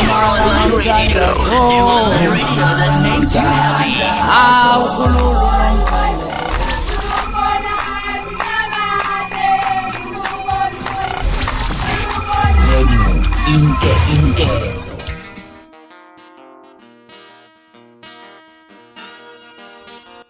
Online radio, the new online radio that makes you happy. Hawu khululu Radio Inke Inkezo.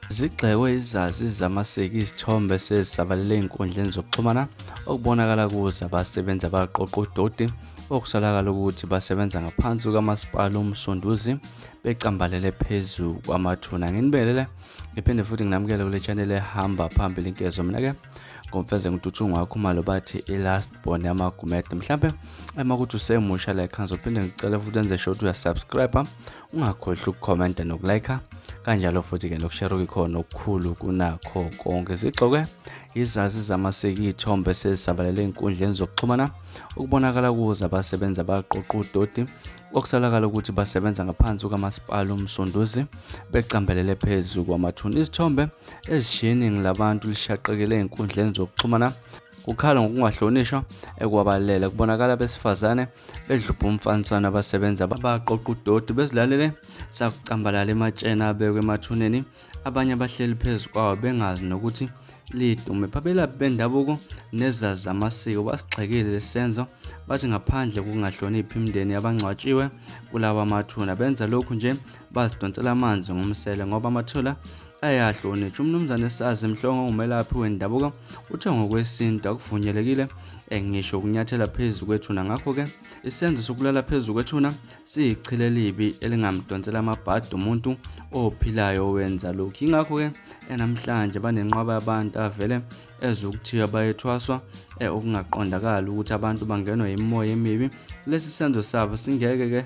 Zigxekwe izazi zamasiko izithombe sezisabalele ey'nkundleni zokuxhumana okubonakala kuzo abasebenzi abaqoqa udoti okusolakala ukuthi basebenza ngaphansi kukaMasipala uMsunduzi becambalele phezu kwamathuna. Nginibelele ngiphinde futhi nginamukele kule channel ehamba phambili inkezo. Mina-ke ngomfeze ngintuthu Khumalo bathi i-last born yamaGumede. Mhlampe uma kuthi usemusha la ekhaya ngizophinde ngicele futhi enze sure ukuthi uyasubscribe, ungakhohlwa ukukhomenta nokulike kanjalo futhi-ke nokushare okuyikhona okukhulu kunakho konke. Zigxokwe izazi zamasiko iy'thombe sezisabalele ey'nkundleni zokuxhumana okubonakala kuzo abasebenzi abaqoqa udoti okusolakala ukuthi basebenza ngaphansi kukaMasipala uMsunduzi becambelele phezu kwamathuna. Izithombe ezishiye iningi labantu lishaqekile ey'nkundleni zokuxhumana kukhala ngokungahlonishwa ekwabalele. Kubonakala abesifazane bedlubha umfaniswano abasebenza abaqoqa udoti bezilalele sakucambalala ematsheni abekwe emathuneni, abanye abahleli phezu kwawo bengazi nokuthi lidume. Abelaphi bendabuko nezazi zamasiko basigxekile lesi senzo, bathi ngaphandle kokungahloniphi imindeni yabangcwatshiwe kulawa mathuna, benza lokhu nje bazidonsela amanzi ngomsele ngoba amathuna ayahlonishwa. UMnumzane Sazi Mhlongo ongumelaphi wendabuko uthe ngokwesintu akuvunyelekile ngisho ukunyathela phezu kwethuna, ngakho-ke isenzo sokulala phezu kwethuna siyichile elibi elingamdonsela amabhadi umuntu ophilayo owenza lokhu. Yingakho-ke namhlanje banenqwaba yabantu avele ezokuthiwa bayethwaswa okungaqondakali ukuthi abantu bangenwa yimimoya emibi. Lesi senzo sabo singeke-ke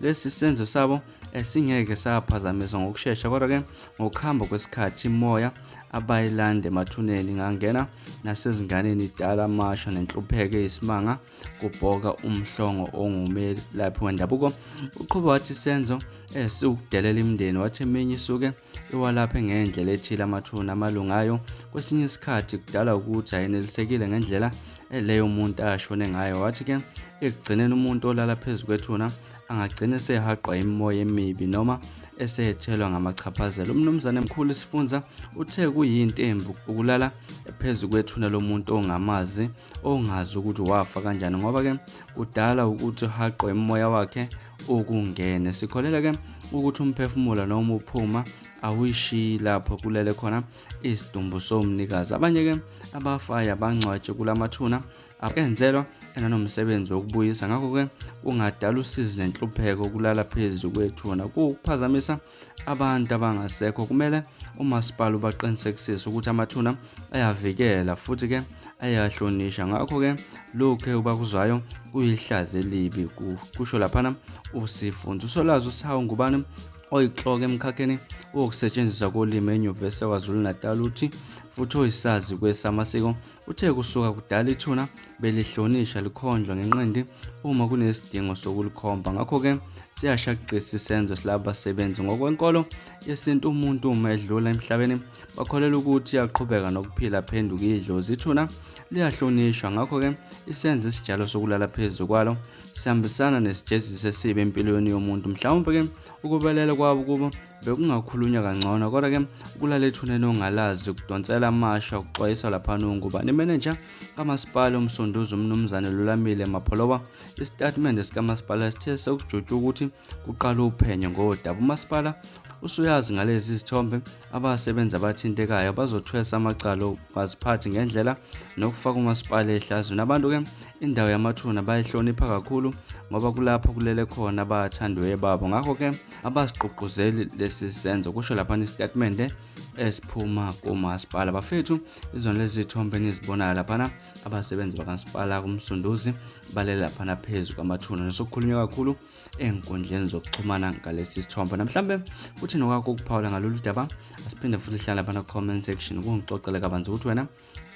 lesi senzo sabo esingeke saphazamisa ngokushesha, kodwa-ke ngokuhamba kwesikhathi imoya abayilanda emathuneni ingangena nasezinganeni, idala amasha nenhlupheko eyisimanga, kubhoka uMhlongo ongumelaphi wendabuko. Uqhuba wathi isenzo esiwukudelela imindeni, wathi eminye isuke iwalaphe ngendlela ethile amathuna amalungu ayo, kwesinye isikhathi kudala ukuthi ayenelisekile ngendlela leyo muntu ashone ngayo. Wathi-ke ekugcineni umuntu olala phezu kwethuna angagcina esehaqwa imimoya emibi noma esethelwa ngamachaphazelo. UMnumzane Mkhulu Sifunza uthe kuyinto embi ukulala phezu kwethuna lomuntu ongamazi, ongazi ukuthi wafa kanjani, ngoba-ke kudala ukuthi uhaqwe imimoya wakhe ukungene. Sikholelwa-ke ukuthi umphefumulo noma uphuma awuyishiyi lapho kulele khona isidumbu somnikazi. Abanye-ke abafayo abangcwatshe kulamathuna akenzelwa enanomsebenzi wokubuyisa, ngakho-ke kungadala usizi nenhlupheko ukulala phezu kwethuna kuwukuphazamisa abantu abangasekho. Kumele umasipala ubaqinisekisise ukuthi amathuna ayavikela futhi-ke ayahlonisha, ngakho-ke lokhu abakuzwayo kuyihlazo elibi, kusho laphana uSifunza. USolwazi uSawu Ngubane oyinhloko emkhakheni wokusetshenziswa kolimi eNyuvesi yaKwaZulu-Natal uthi futhi oyisazi kwesamasiko uthe kusuka kudala ithuna belihlonisha likhonjwa ngenqindi uma kunesidingo sokulikhomba, ngakho-ke siyashaqisa isenzo silaba basebenzi. Ngokwenkolo yesintu umuntu uma edlula emhlabeni bakholelwa ukuthi uyaqhubeka nokuphila aphenduke idlozi. Ithuna liyahlonishwa, ngakho-ke isenzo esijalo sokulala phezu kwalo sihambisana nesijeziso esibi empilweni yomuntu. Mhlawumbe-ke ukubelela kwabo kubo bekungakhulunywa kangcono, kodwa-ke ukulala ethuneni ongalazi kudonsela amashwa, kuxwayiswa laphana uNgubane. Imenenja kaMasipala uMsunduzi uMnumzane Lulamile Mapholoba, isitatimende sikamasipala sithe sekujutshwe ukuthi kuqala uphenyo ngodaba. Umasipala usuyazi ngalezi zithombe, abasebenzi abathintekayo bazothwesa amacala okungaziphathi ngendlela nokufaka umasipala ehlazweni. Abantu-ke indawo yamathuna bayihlonipha kakhulu ngoba kulapho kulele khona abathandiweyo babo, ngakho-ke abasigqugquzeli lesi senzo, kusho laphana isitatimende esiphuma kumasipala. Bafethu, izona lezi zithombe enizibonayo laphana abasebenzi bakamasipala kuMsunduzi balele laphana phezu kwamathuna, nesokukhulunywa kakhulu ey'nkundleni zokuxhumana ngalesi sithombe. Namhlambe uthi nokwakho ukuphawula ngalolu daba, asiphinde futhi hlala laphana comment section kungixoxele kabanzi ukuthi wena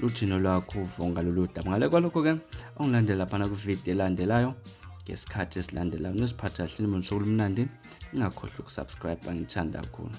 luthini olwakho uvo ngalolu daba. Ngale kwalokho-ke ongilandela laphana kwividiyo elandelayo ngesikhathi esilandelayo. Niziphathe kahle, nibe nosuku olumnandi, ningakhohlwa ukusubscribe, ngithanda kakhulu.